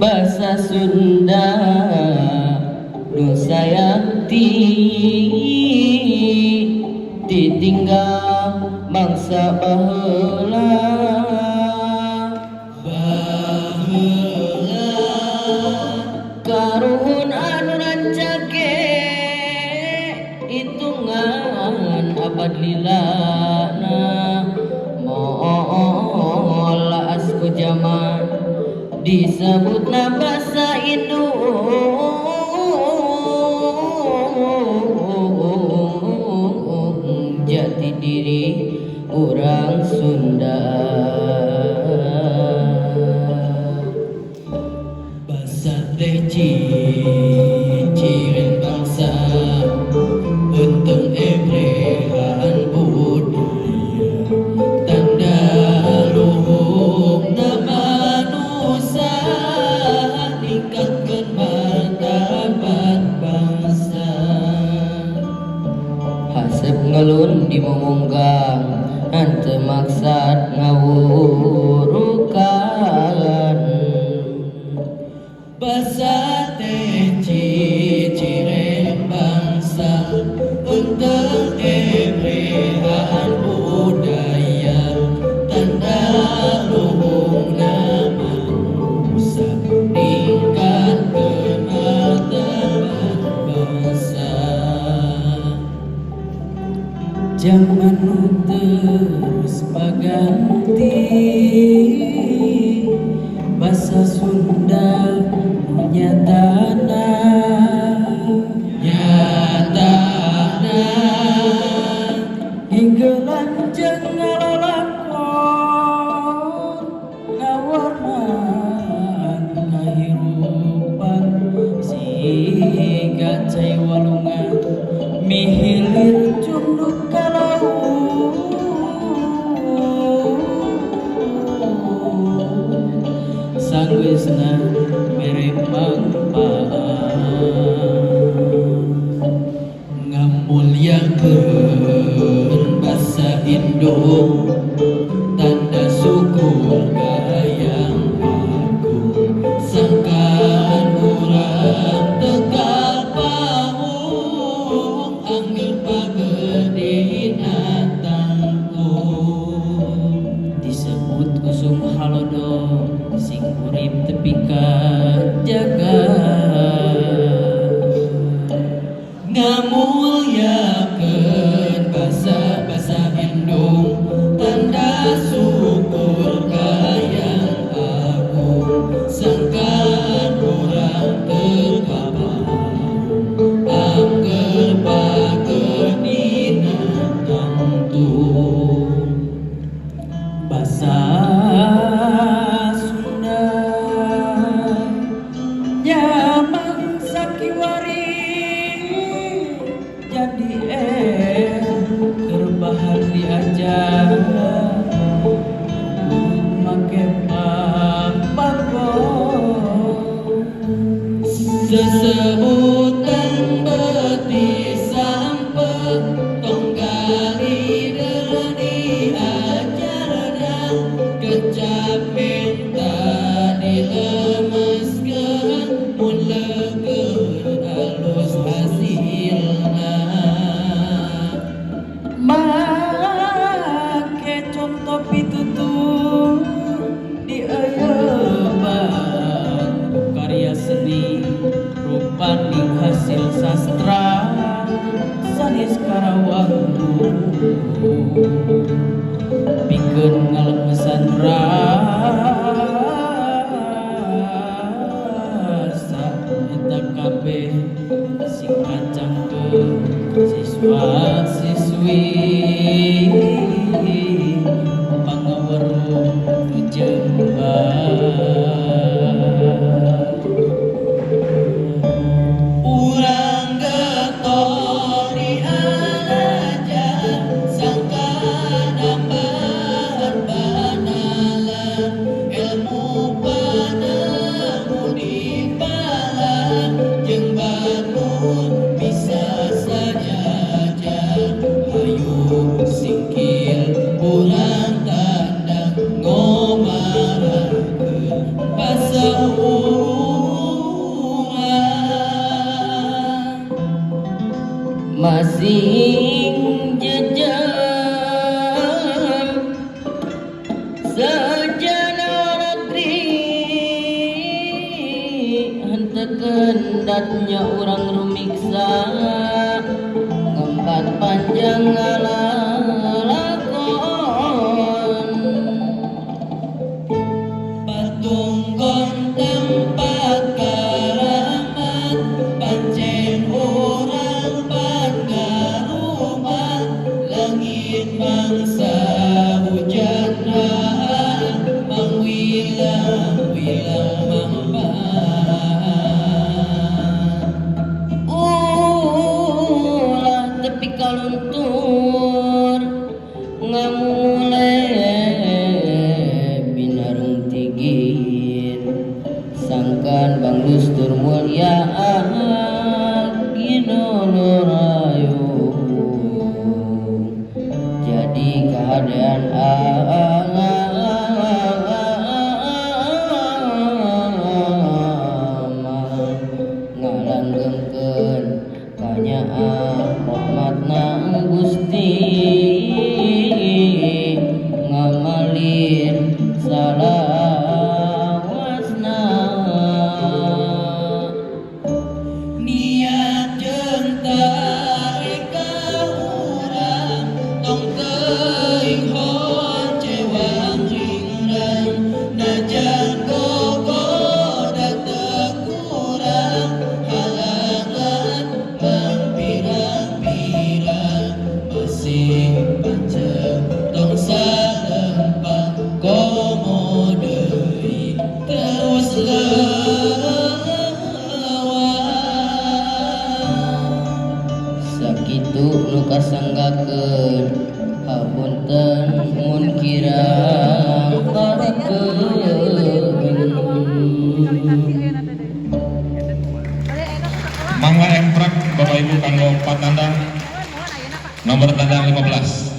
Basa Sunda nu sayakti ditinggal mangsa baheula. Baheula. Karuhun anu rancage hitungan abad lilana moal laas ku jaman disebutna basa indung jati diri urang Sunda. Basa teh ciciren bangsa, Eunteng ebrehan budaya, tanda luhungna manusa, ningkatkeun martabat bangsa. Hasep ngelun di momonggang henteu maksad ngawurukan. Basa teh ciciren bangsa, Eunteng ebrehan budaya, tanda luhungna manusa, ningkatkeun martabat bangsa. Jaman nu terus paganti, basa Sunda nu nyatana. Nyatana. Hinggelan jeung ngalalakon ngawarnaan kahirupan siga cai walungan mihilir cunduk ka laut, sanggeusna mere mangpaat. Ngamulyakeun basa indung, tanda syukur ka Yang Agung, sangkan urang teu kapaung angger pagedina tangtung. Disebut usum halodo sing urip tepi ka jagat. Ngamulyakeun basa-basa indung, tanda syukur ka Yang Agung, sangkan urang teu kapaung angger pagedina tangtung. Basa Sunda nyaman sakiwari jadi keur bahan diajar make papagon. Sesebutan beuti sampeu, tong galider diajarna, kecap menta dilemeskeun, mun leukeun alus hasilna. Make contoh pitutur dieuyeban karya seni rupaning hasil sastra sanes Karawang pikeun ngalemesan rasa eta kabeh sing kacangkeun siswa siswi pangaweruh nu jembar. Urang getol diajar sangkan nambahan panalar, ilmu panemu dipalar jeung batur bisa sajajar. Hayu singkil urang tandang. Adatnya urang rumiksa ngempat panjang ngalalakon. Patunggon tempat karamat, pancen urang pangarumat. Langit mangsa hujan raang, mangwilang-wilang mangpaang. Ulah tepi kaluntur ngamumule binarung tigir, sangkan banglustur mulia ginolorayung jadi keadaan amal ngalanggengkeun kanyaah rahmatna Gusti ngamalir salawasna. Niat jeung tarekah urang, tong teuing honcewang ringrang. Najan gogoda teu kurang, halangan mangpirang-pirang, masih pancen tong salempang, komo deui terus lewat. Sakitu nu kasanggakeun, hapunten mun kirang parkeun. Mangga emprak, Bapak Ibu, kanggo patandang nomor tandang 15.